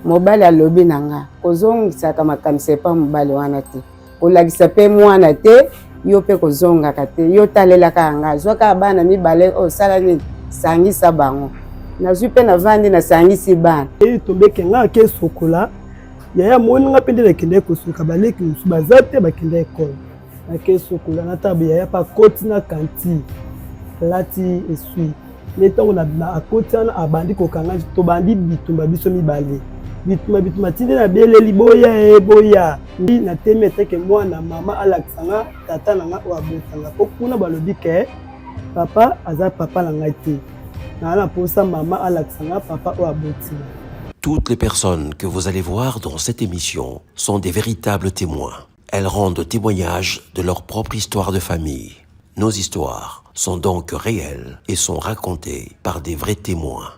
Mobali alobi na nga kozongisaka makanisi epa mobali wana te, kolakisa pe mwana te, yo pe kozongaka te, yo talelaka ya nga, zwa kaka bana mibale oyo osala nini, sangisa bango. Nazwi pe navandi nasangisi bana. Eyi tombeke nga ake sokola yaya amoni nga mpe nde nakendaki kosuka baleki mosusu baza te bakenda ekole nake sokola nataba yaya mpe akoti na kanti alati esui nde ntango akoti wana abandi kokanga tobandi bitumba biso mibale bitumba bitumba ti nde nabeleli boya e boya natemi eteke mwana mama alakisa nga tata na nga oyo abotanga mpo kuna balobi ke papa aza papa na ngai te naa na mposa mama alakisa nga papa oyo aboti nga. Toutes les personnes que vous allez voir dans cette émission sont des véritables témoins. Elles rendent témoignage de leur propre histoire de famille. Nos histoires sont donc réelles et sont racontées par des vrais témoins.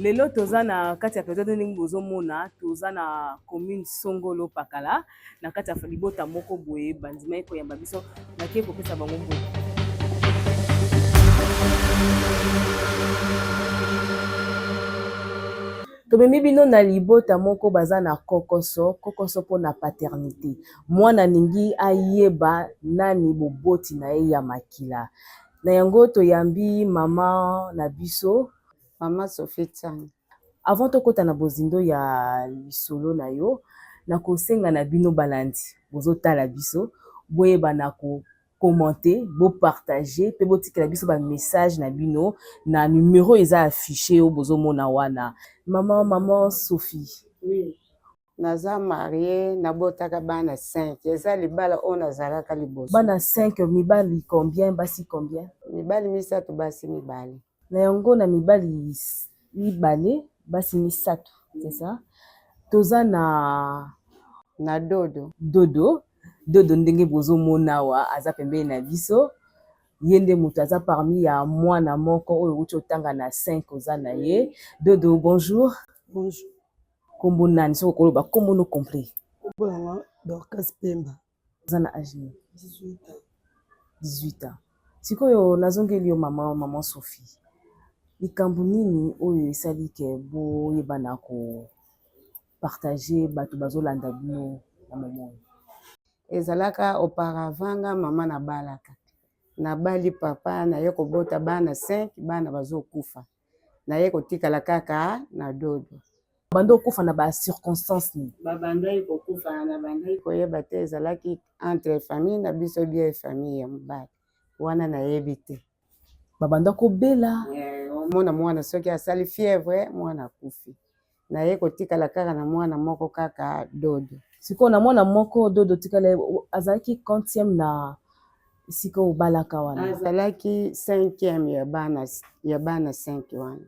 Lelo toza na kati ya episode ndenge bozomona toza na commune Songolo Pakala na kati ya libota moko boye bandimaki koyamba biso nake kopesa bango mbote. Tomemi bino na libota moko baza na kokoso, kokoso pona paternite. Mwana alingi ayeba nani boboti na ye ya makila. Na yango toyambi mama na biso. Mama Sophie Tsang. Avant tokota na bozindo ya lisolo na yo, nakosenga na bino balandi bozotala biso boyeba na ko commenter, bo partager pe botikela biso ba message na bino na numero eza affiche oyo bozomona wana. Maman, maman Sophie. Oui. Naza marie nabotaka bana 5 eza libala oyo nazalaka liboso. Bana 5 mibali combien basi combien? Mibali misato basi mibale. Na yango na mibali mibale basi misato c'est ça? Toza na na Dodo. Dodo, Dodo ndenge bozomona awa aza pembeni na biso ye nde moto aza parmi ya mwana moko oyo outi otanga na 5 oza na ye. Dodo bonjour. Bonjour. Kombo nani soki okoloba kombo no complet? Kombo na nga Dorcas Pemba. Oza na age nini? 18 ans. 18 ans. Sikoyo nazongeli yo mama, mama Sophie. Likambo nini oyo esali ke boyebana ko partager bato bazolanda bino na moment oyo? Ezalaka auparavant nga mama nabalaka. Nabali papa naye kobota bana 5 bana bazokufa. Naye kotikala kaka na Dodo. Babanda kokufa na ba circonstances nini? Babandaki kokufa nabandaki koyeba te ezalaki entre famille na biso bien famille ya mobali wana nayebi te. Babanda kobela. Eh, omona mwana soki asali fièvre mwana akufi. Naye kotikala kaka na mwana moko kaka Dodo. Sikoyo na mwana moko Dodo tikala azalaki quantième na esika obalaka wana? Azalaki cinquième ya bana 5 wana.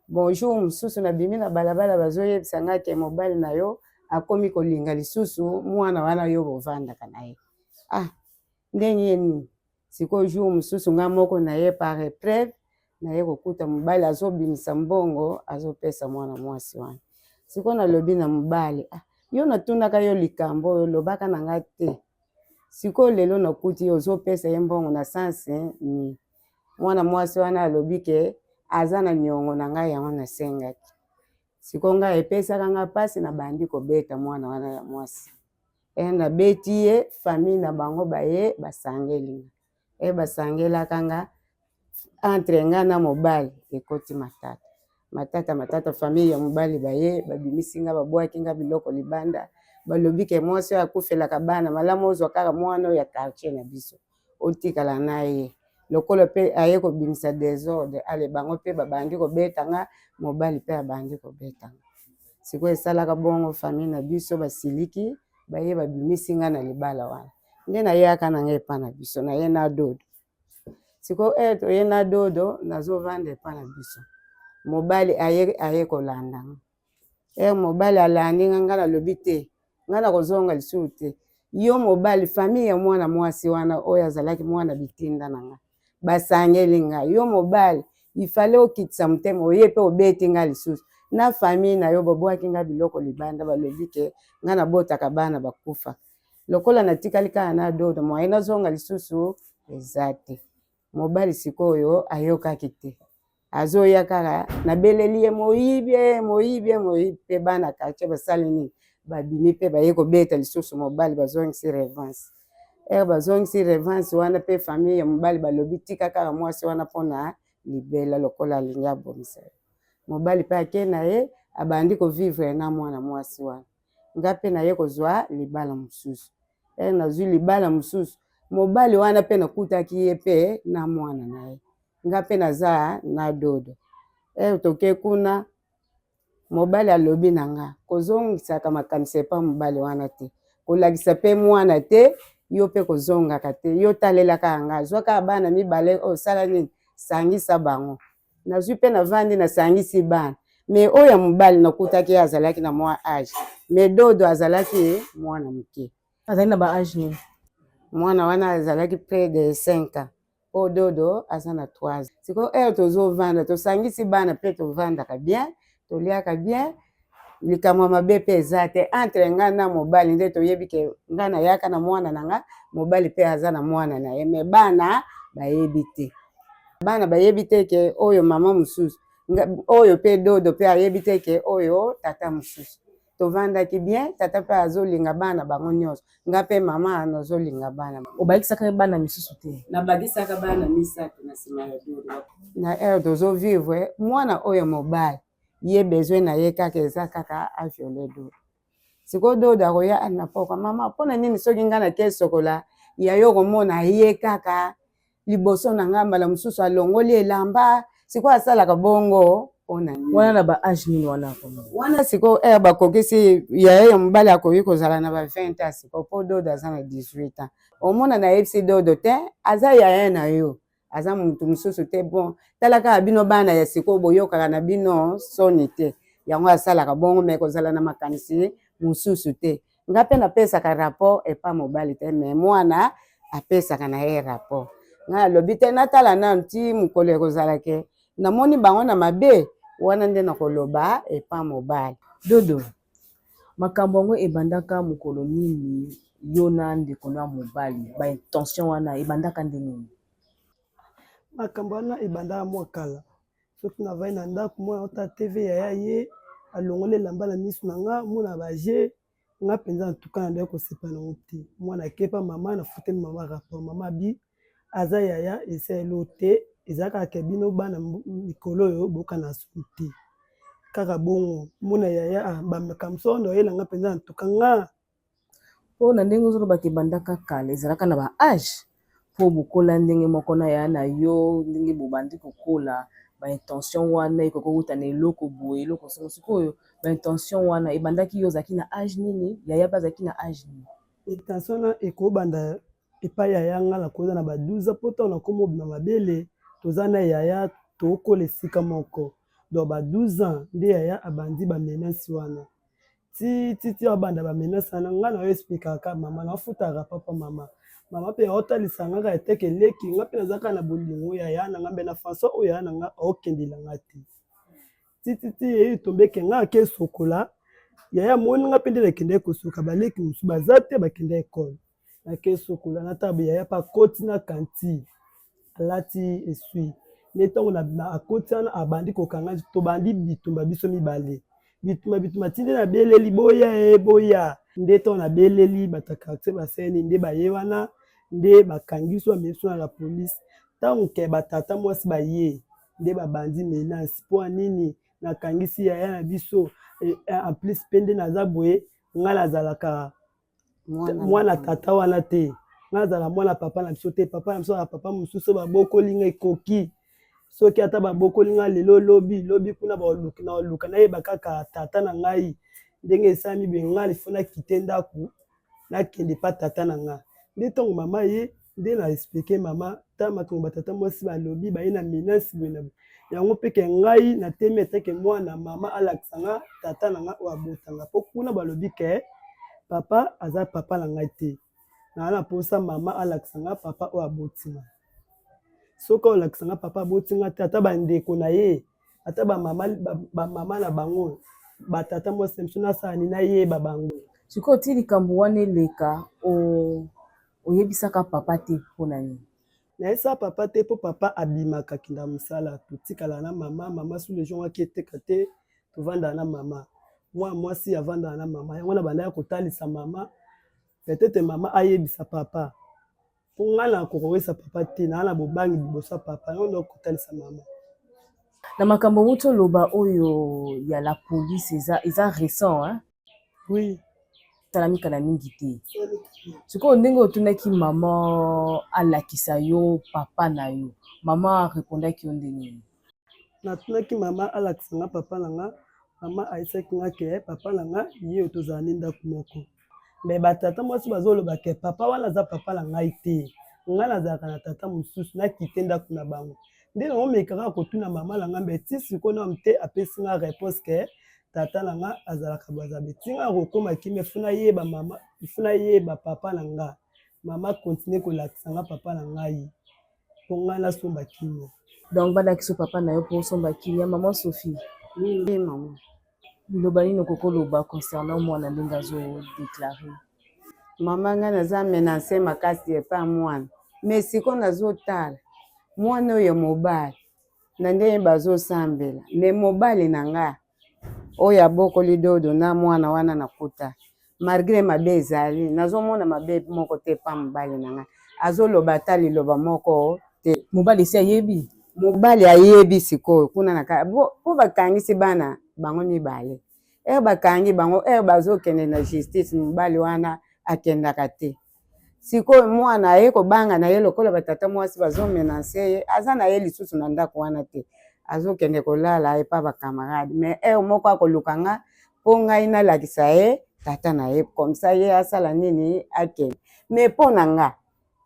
Bonjour mosusu nabimi na balabala bazoyebisa nga ke mobali na yo akomi kolinga lisusu mwana wana yo bovandaka na ye. Ah, ndenge nini? Sikoyo jour mosusu nga moko na ye par epreuve naye kokuta mobali azobimisa mbongo azopesa mwana mwasi wana. Sikoyo nalobi na mobali, ah, yo natunaka yo likambo oyo olobaka na nga te. Sikoyo lelo nakuti yo ozopesa ye mbongo na sens nini? Mwana mwasi wana alobi ke aza na niongo na ngai yango nasengaki. Sikoyo ngai epesaka ngai mpasi nabandi kobeta mwana wana ya mwasi. E nabeti ye, famille na bango baye basangeli nga. E basangelaka nga entre nga na mobali ekoti matata. Matata matata famille ya mobali baye babimisi nga babwaki nga biloko libanda balobi ke mwasi oyo akufelaka bana malamu ozwa kaka mwana oyo ya quartier na biso otikala na ye lokola pe aye kobimisa desordre ale bango pe babandi kobeta nga mobali pe abandi kobeta nga sikoyo esalaka bongo famille na biso basiliki baye babimisi nga na libala wana nde nayaka na nga epa na biso naye na dodo sikoyo eh, toye na dodo nazovanda epa na biso mobali aye, aye kolanda nga. Heure mobali alandi nga, nga nalobi te, nga nakozonga lisusu te. Yo mobali, famille ya mwana mwasi wana oyo azalaki mwana bitinda na nga, basangeli nga. Yo mobali, il fallait okitisa motema, oye pe obeti nga lisusu. Na famille na yo babwaki nga biloko libanda, balobi ke nga nabotaka bana bakufa. Lokola natikali kaka na Dodo, moyen nazonga lisusu eza te. Mobali sikoyo ayokaki te, azoya kaka nabeleli ye moyibi e moyibi e moyibi, mpe bana quartier basali nini, babimi mpe baye kobeta lisusu mobali, bazongisi revanche. Heure bazongisi revanche wana mpe famille ya mobali balobi tika kaka mwasi wana mpona libela lokola alingi abomisa ye. Mobali mpe ake na ye abandi kovivre na mwana mwasi wana. Nga mpe naye kozwa libala mosusu. Heure nazwi libala mosusu, mobali wana mpe nakutaki ye mpe na mwana na ye, nga mpe naza na Dodo. Heure toke kuna, mobali alobi na nga kozongisaka makanisi epa mobali wana te, kolakisa mpe mwana te, yo mpe kozongaka te, yo talela kaka nga, zwa kaka bana mibale oyo, sala nini, sangisa bango. Nazwi mpe navandi nasangisi bana, mais oyo ya mobali nakutaki ye azalaki na mwa age, mais Dodo azalaki mwana moke. Azali na ba age nini? Mwana wana azalaki près de 5 ans, po Dodo aza na 3 ans. Sikoyo heure tozovanda tosangisi bana mpe tovandaka bien, toliaka bien, likambo ya mabe mpe eza te entre nga na mobali, nde toyebi ke nga nayaka na mwana na nga, mobali mpe aza na mwana na ye, mais bana bayebi te. Bana bayebi te ke oyo mama mosusu, oyo mpe Dodo mpe ayebi te ke oyo tata mosusu. Tovandaki bien, tata mpe azolinga bana bango nyonso, nga mpe mama nazolinga bana. Obakisaka bana misusu te? Nabakisaka bana misato na nsima ya Dodo. Na heure tozovivre, mwana oyo mobali ye besoin na ye kaka eza kaka aviole Dodo. Sikoyo Dodo akoya na pokwa, mama mpona nini soki nga nake sokola ya yo komona ye kaka liboso na nga, mbala mosusu alongoli elamba. Sikoyo asalaka bongo mpona nini? Wana na ba age nini wana? Wana sikoyo heure bakokisi ya ye mobali akoki kozala na ba 20 ans sikoyo, mpo Dodo aza na 18 ans. Omona nayebisi Dodo te, aza yaya na yo, aza mutu mosusu te. Bon, tala kaka bino bana ya sikoyo boyokaka na bino soni te, yango asalaka bongo, me kozala na makanisi mosusu te. Nga mpe napesaka rapport epa mobali te, me mwana apesaka na ye rapport. Nga alobi te, natala nanu ti mokolo ekozala ke namoni bango na mabe wana, nde nakoloba epa mobali. Dodo, makambo yango ebandaka mokolo nini yo na ndeko na mobali? Ba intention wana ebandaka nde nini? Makambo wana ebandaka mwa kala. Soki navandi na ndako, mwana ota TV, yaya ye alongoli elamba na miso na nga, mona baje nga mpenza ntuka na ndaki kosepa nango te. Mwana akepa mama, nafuteli mama rapport, mama abi aza yaya esa elo te, eza kaka ke bino bana mikolo oyo bokana soni te. Kaka bongo mona yaya bamakambo so wana oyela nga mpenza ntuka nga. Mpo na ndenge ozolobaka ebandaka kala, ezalaka na ba age mpo bokola ndenge moko na yaya na yo, ndenge bobandi kokola ba intention wana ekoki kowuta na eloko boye eloko songo. Sikoyo ba intention wana ebandaki yo ozalaki na age nini, yaya mpe azalaki na age nini? Intention wana ekobanda epai yaya nga nakoza na ba 12 ans, mpo ntango nakoma obima mabele toza na yaya tokola esika moko. Donc ba 12 ans nde yaya abandi ba menace wana, ti ti ti abanda ba menace wana. Nga na yo expliquaka mama, nafutaka papa mama, mama mpe aotalisa nga kaka eteke eleki nga mpe naza kaka na bolingo yaya na nga, mbe na François oyo yaya na nga aokendela nga te. Ti ti ti eyi tombeke nga ake sokola, yaya amoni nga mpe nde nakendaki kosoka, baleki mosusu baza te, bakenda ekole. Nake sokola, natala yaya mpe akoti na kanti alati esui, nde ntango akoti wana abandi kokanga, tobandi bitumba biso mibale, bitumba bitumba ti nde nabeleli boya e boya. Nde ntango nabeleli bato ya quartier baseni nde baye wana, nde bakangi biso, bamemi biso na la police. Ntango ke batata mwasi baye nde babandi menace mpo nini nakangisi yaya na biso, en plus mpe nde naza boye, ngai nazalaka mwana tata wana te, ngai nazala mwana papa na biso te, papa na biso na papa mosusu babokoli ngai ekoki, soki ata babokoli ngai lelo lobi lobi kuna naoluka nayeba kaka tata na ngai ndenge esalami boye, ngai lifo nakite ndako nakende pa tata na ngai. Nde ntango mama ye nde na explike mama ta makambo batata mwasi balobi baye na menace boye na boye. Yango mpe ke ngai natemi eteke mwana mama alakisa nga tata na nga oyo abota nga, mpo kuna balobi ke papa aza papa na ngai te. Naa na mposa mama alakisa nga papa oyo aboti nga. Soki olakisa nga papa aboti nga te, ata bandeko na ye, ata bamama bamama na bango, batata mwasi na biso, nasala nini nayeba bango. Sikoyo ti likambo wana eleka, oyebisaka papa te mpona nini? Nayebisaka papa te mpo papa abimaka akenda mosala, totikala na mama. Mama sous le jour aki eteka te, tovandaka na mama. Mwana mwasi avandaka na mama, yango wana bandaka kotalisa mama, peut-être mama ayebisa papa. Mpo ngai na kokoyebisa papa te, naa na bobangi liboso ya papa, yango nde kotalisa mama. Na makambo outi oloba oyo ya la police, eza récent, hein? Oui. Esalami kala mingi te. Sikoyo ndenge otunaki mama alakisa yo papa na yo, mama arépondaki yo ndenge nini? Natunaki mama alakisa nga papa na nga, mama ayebisaki nga ke papa na nga ye oyo tozala nde ndako moko. Mais batata mwasi bazoloba ke papa wana aza papa na ngai te, ngai nazalaka na tata mosusu, nakite ndako na bango. Nde naomeka kaka kotuna mama na nga, mais ti sikoyo nanu te apesi nga réponse ke tata na nga azalaka Brazza. Ti nga kokóma kimia, faut nayeba mama, faut nayeba papa na nga. Mama continue kolakisa nga papa na ngai mpo ngai nasomba kimia. Donc balakisa papa na yo mpo osomba kimia. Mama Sophie? Oui, mama. Liloba nini okoki koloba concernant mwana ndenge azodéclarer? Mama, ngai naza menacé makasi epa mwana, mais sikoyo nazotala mwana oyo mobali na ndenge bazosambela. Mais mobali na nga oyo abokoli Dodo na mwana wana nakuta, malgré mabe ezali, nazomona mabe moko te pa mobali na ngai. Azoloba ata liloba moko te. Mobali esi ayebi? Mobali ayebi. Sikoyo kuna na mpo bakangisi bana bango mibale, ere bakangi bango, ere bazokende na justice, mobali wana akendaka te. Sikoyo mwana aye kobanga na ye lokola batata mwasi bazomenacer ye, aza na ye lisusu na ndako wana te, azokende kolala epa bacamarade. Mais heure moko akoluka nga mpo ngai nalakisa ye tata na ye, comme ça ye asala nini, akende. Mais mpo na nga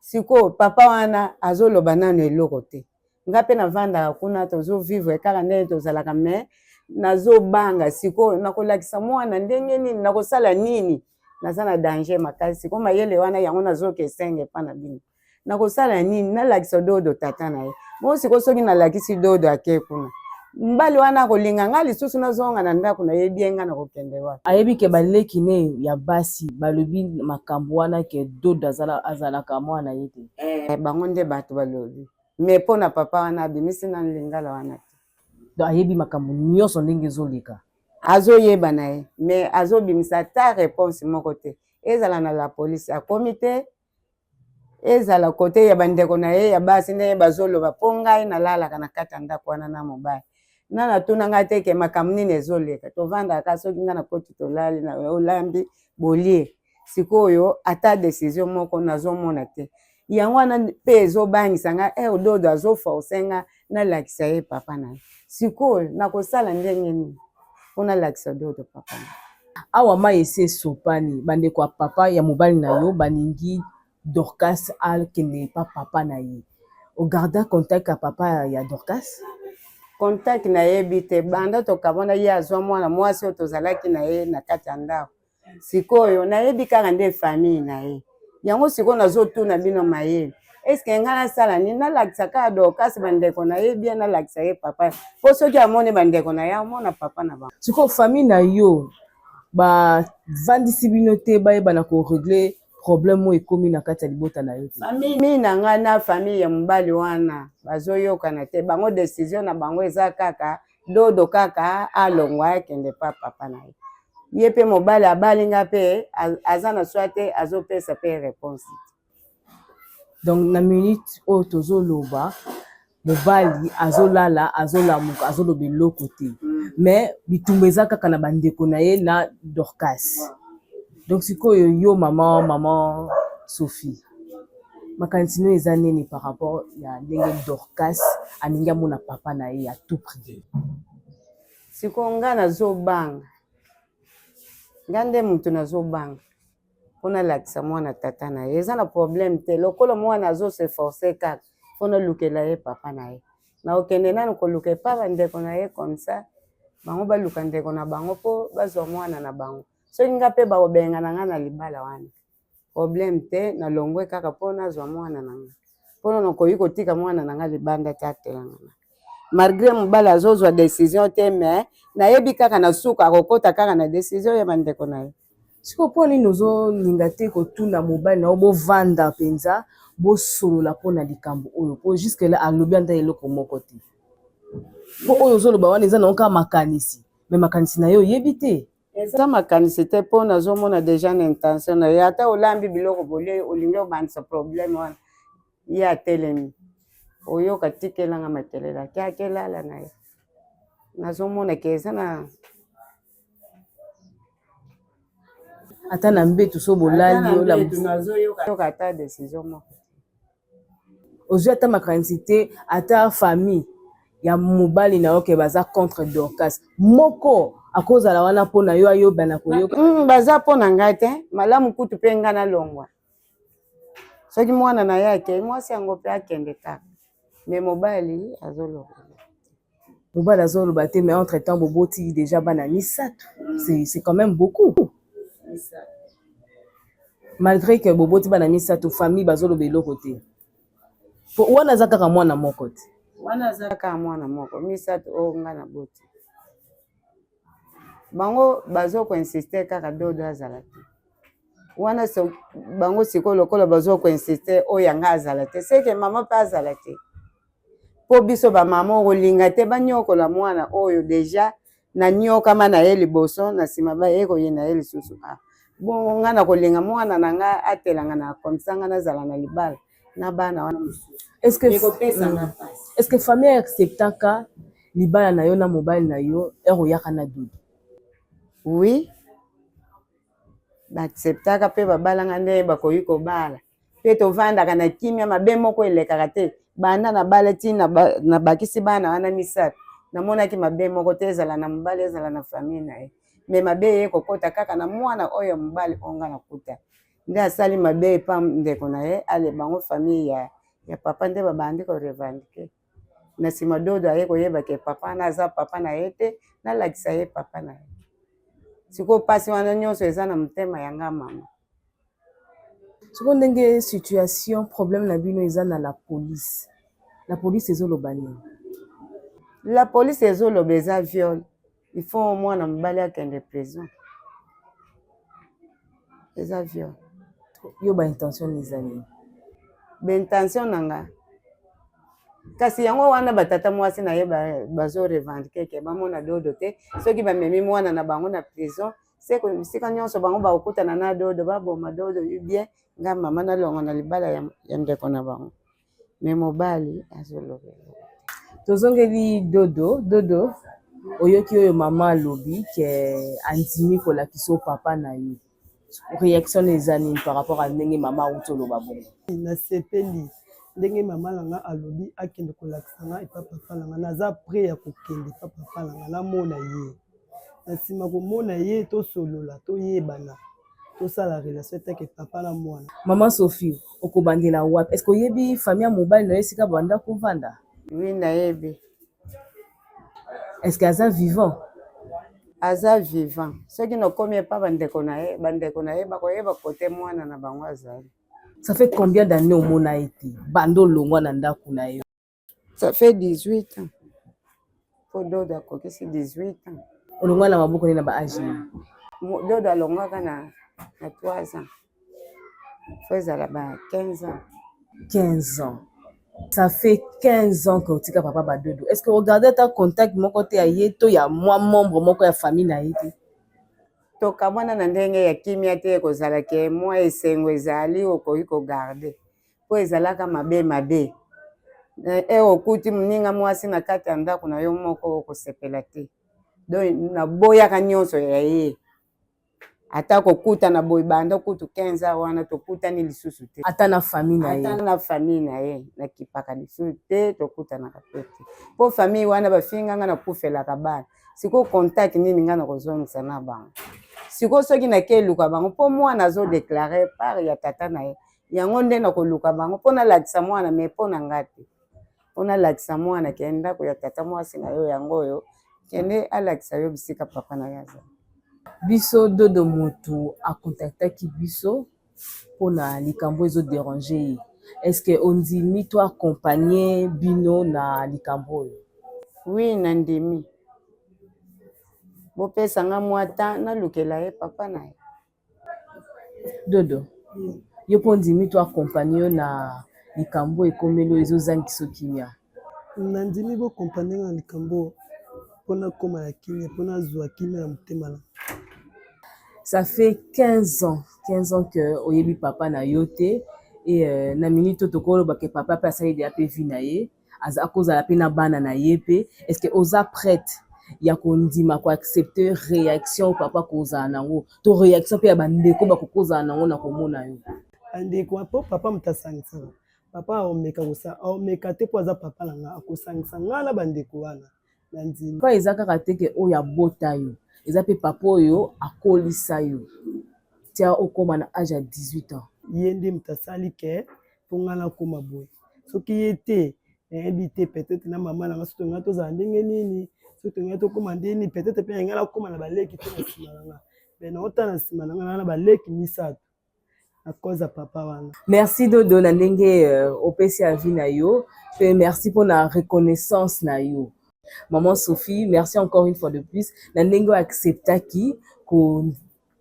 sikoyo, papa wana azoloba nano eloko te. Nga mpe navandaka kuna, tozovivre kaka ndenge tozalaka, mais nazobanga. Sikoyo nakolakisa mwana ndenge nini? Nakosala nini? Naza na danger makasi. Sikoyo mayele wana yango nazoka esenge epa na bino. Nakosala nini? Nalakisa Dodo tata na ye mo. Sikoyo soki nalakisi Dodo, ake kuna, mobali wana akolinga nga lisusu nazonga na ndako? Nayebi ye, nga nakokende wapi? Ayebi ke baleki ne ya basi balobi makambo wana ke Dodo azalaka mwana ye te? Eh, bango nde bato balobi, mais mpo na papa wana abimisi nanu lingala wana te. Donc ayebi makambo nyonso ndenge ezoleka? Azoyeba na ye, mais azobimisa ata réponse moko te. Ezala na la police akomi te, ezala kote ya bandeko na ye ya basi ndenge bazoloba. Mpo ngai nalalaka na kati ya ndako wana na mobali, nga natuna ngai te ke makambo nini ezoleka. Tovandaka, soki ngai nakoti, tolali, olambi, bolie. Sikoyo ata décision moko nazomona te. Yango wana mpe ezobangisa ngai. E Dodo azoforcer nga nalakisa ye papa na ye. Sikoyo nakosala ndenge nini mpo nalakisa Dodo papa na ye? Awa mai esi esopani. Bandeko ya papa ya mobali na yo balingi Dorcas akende epa papa na ye. Ogarda contact ya papa ya Dorcas? Contact nayebi te. Banda tokabona, ye azwa mwana mwasi oyo tozalaki na ye na kati ya ndako. Sikoyo nayebi kaka nde famille na ye. Yango sikoyo nazotuna bino mayele, eske ngai nasala nini? Nalakisa kaka Dorcas bandeko na ye bien, nalakisa ye papa? Mpo soki amoni bandeko na ye, amona papa na bango. Sikoyo famille na yo bavandisi bino te bayebana korégler problème oyo ekómi na kati ya libota na yo te? Famille na ngai na famille ya mobali wana bazoyokana te. Bango décision na bango eza kaka Dodo kaka alongwa, akende pa papa na ye. Ye mpe mobali abali nga mpe aza na swa te, azopesa mpe réponse te. Donc na minute oyo tozoloba, mobali azolala, azolamuka, azoloba eloko te, mais bitumba eza kaka na bandeko na ye na Dorcas. Donc sikoyo yo mama Sophie, makanisi no eza nini par rapport ya ndenge Dorcas alingi amona papa na ye à tout prix? Sikoyo nga nazobanga, nga nde moto nazobanga mpo nalakisa mwana tata na ye. Eza na problème te. Lokola mwana azose forcer kaka mpo nalukela ye papa na ye. Nakokende nanu koluka epa bandeko na ye comme ça bango baluka ndeko na bango mpo bazwa mwana na bango. Soki nga mpe bakobengana nga na libala wana, problème te, nalongwe kaka mpo nazwa mwana na nga. Mpo nakoki kotika mwana na nga libanda te atelangana. Malgré mobali azozwa décision te, mais nayebi kaka na suka akokota kaka na décision ya bandeko na ye. Sikoyo mpo nini ozolinga te kotuna mobali na yo bovanda mpenza bosolola mpona likambo oyo? Mpo jusque là alobi ata eloko moko te. Mpo oyo ozoloba wana eza nango kaka makanisi, mais makanisi na ye oyebi te. Eza makanisi te, mpo nazomona déjà na intention na ye. Ata olambi biloko bolie, olingi obandisa problème wana, ye atelemi, oyoka tikelanga makelele, ake akelala na ye. Nazomona ke eza na ata na mbeto so bolali, nazoyoka ata décision moko. Ozwi ata makanisi te, ata famille ya mobali na yo ke baza contre Dorcas, moko akozala wana mpo na yo ayobana koyoka? Baza mpo na ngai te. Malamu kutu mpe ngai nalongwa. Soki mwana na ye akei, mwasi yango mpe akende kaka, mais mobali azoloba. Mobali azoloba te, mais entre temps boboti déjà bana misato, c'est quand même beaucoup. Malgré que boboti bana misato, famille bazoloba eloko te, po wana aza kaka mwana moko te. Wana aza kaka mwana moko, misato oyo ngai naboti. Bango bazokoinsiste kaka Dodo azala te wana. So, bango sikoyo lokola bazokoinsiste oyo yanga azala te, seke mama mpe azala te, mpo biso bamama okolinga te banyokola mwana oyo déjà nanyokama na ye liboso, na nsima baye koyina ye lisusu. Ah, bongo nga na kolinga mwana na nga atelanga na komisa nga nazala na libala na bana wana mosusu. Est-ce que ekopesanga mpasi. Est-ce que famille acceptaka libala na yo na mobali na yo ere oyaka na Dodo? Oui, baacceptaka mpe babalanga nde bakoki kobala, mpe tovandaka na kimia, mabe moko elekaka te. Banda na bala ti nabakisi bana wana misato, namonaki mabe moko te, ezala na mobali, ezala na famille na ye. Mais mabe eye kokɔta kaka na mwana oyo mobali oyo nga nakuta, nde asali mabe epa ndeko na ye. Ale bango famille ya papa nde babandi korevendiquer. Na nsima Dodo aye koyeba ke papa wana aza papa na ye te, nalakisa ye papa na ye. Sikoyo mpasi wana nyonso eza na motema ya nga mama. Sikoyo ndenge situation, problème na bino eza na la police, la police ezoloba nini? La police ezoloba eza viol, il faut mwana mobali akende prison, eza viol. Yo baintention eza nini? Baintention na nga, kasi yango wana batata mwasi na ye bazorevendiquer ke bamona Dodo te. Soki bamemi mwana na bango na prison, se bisika nyonso bango bakokutana na Dodo, baboma Dodo, bien nga mama nalonga na libala ya ndeko na bango. Mais mobali azolobela. Tozongeli Dodo. Dodo, oyoki oyo mama alobi ke andimi kolakisa o papa na yo. Réaction eza nini par rapport à ndenge mama auti oloba bongo? Nasepeli ndenge mama na nga alobi akende kolakisa nga epa papa na nga. Naza prêt ya kokende epa papa na nga, namona ye. Na nsima komona ye, tosolola, toyebana, tosala relation etake papa na mwana. Mama Sophie, okobandela wapi? Est ce que oyebi famille ya mobali na yo, esika banda kovanda? Oui, nayebi. Est ce que aza vivant? Aza vivant. Soki nakomi epa bandeko na ye, bandeko na ye bakoyeba kote mwana na bango azali. Ça fait combien d'années omona ye te, banda olongwa na ndako na yo? Ça fait 18 ans, po Dodo akokisi 18 ans. Olongwa na maboko nde na baage nini? Dodo alongwaka na 3 ans, faut ezala ba 15 ans. 15 ans, ça fait 15 ans que otika papa badodo. Est ce que ogarde ata contact moko te ya ye to ya mwa membre moko ya famille na ye te? Tokabwana na ndenge ya kimia te. Kozala ke mwa esengo ezali, okoki kogarder, mpo ezalaka mabe mabe. E okuti moninga mwasi na kati ya ndako na yo moko, okosepela te. Donc naboyaka nyonso ya ye, ata kokutana boye. Banda kutu 15 ans wana tokutani lisusu te. Ata na famille na ye? Ata na famille na ye nakipaka lisusu te, tokutanaka pe te, mpo famille wana bafinganga, nakufelaka bana. Sikoyo contact nini ngai na kozongisa na bango? Sikoyo soki nake eluka bango, mpo mwana azodéclarer part ya tata na ye, yango nde na koluka bango mpo nalakisa mwana, mais mpo na nga te. Mpo nalakisa mwana ke ndako ya tata mwasi na yo yango oyo, kende alakisa yo bisika papa na yo azali. Biso Dodo mutu a contactaki biso pona likambo ezo deranger ye. Est ce que ondimi to accompagner bino na likambo oyo? Oui, nandimi. Bopesa nga mwa temps nalukela ye papa na ye. Dodo, yo mpe ondimi to accompagner yo na likambo oyo ekomeli oyo ezozangisa yo kimia? Nandimi bo accompagner nga na likambo oyo mpo nakoma na kimia, mpo nazwa kimia na motema na nga. Ça fait 15 ans, 15 ans que oyebi papa na yo te et euh, na minute oyo tokoloba ke papa mpe asali deja mpe vie na ye akozala mpe na bana na ye mpe est ce que oza prête ya kondima koaccepte réaction oyo papa kozala nango to réaction mpe ya bandeko bakoki kozala nango na komona yo? Bandeko mpo papa moto asangisaka, papa aomeka kosa aomeka te mpo aza papa na nga, akosangisa nga na bandeko wana na ndimi. Papa eza kaka te ke oyo abota yo, eza mpe papa oyo akolisa yo tia okoma na age ya 18 ans. Ye nde moto asali ke mpo nga nakoma boye, soki ye te nayebi te, peut-être na mama na nga soki tolinga tozala ndenge nini, soki tolinga tokoma ndenge nini, peut-être mpe nalinga nakoma na baleki te na nsima na nga, mais naotala na nsima na nga naa na baleki misato à cause ya papa wana. Merci Dodo na ndenge opesi avis na yo pe merci pona reconnaissance na yo. Maman Sophie, merci encore une fois de plus na ndenge o acceptaki ko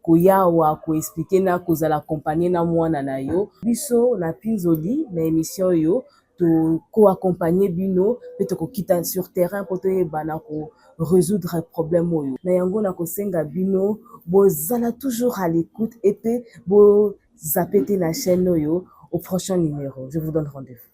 koya awa ko expliquer na kozala accompagner na mwana na yo. Biso na Pinzoli na emission oyo toko accompagner bino pe tokokita sur terrain po toyeba na ko résoudre problème oyo. Na yango nakosenga bino bozala toujours à l'écoute et pe bo zapper te na chaîne oyo au prochain numéro. Je vous donne rendez-vous.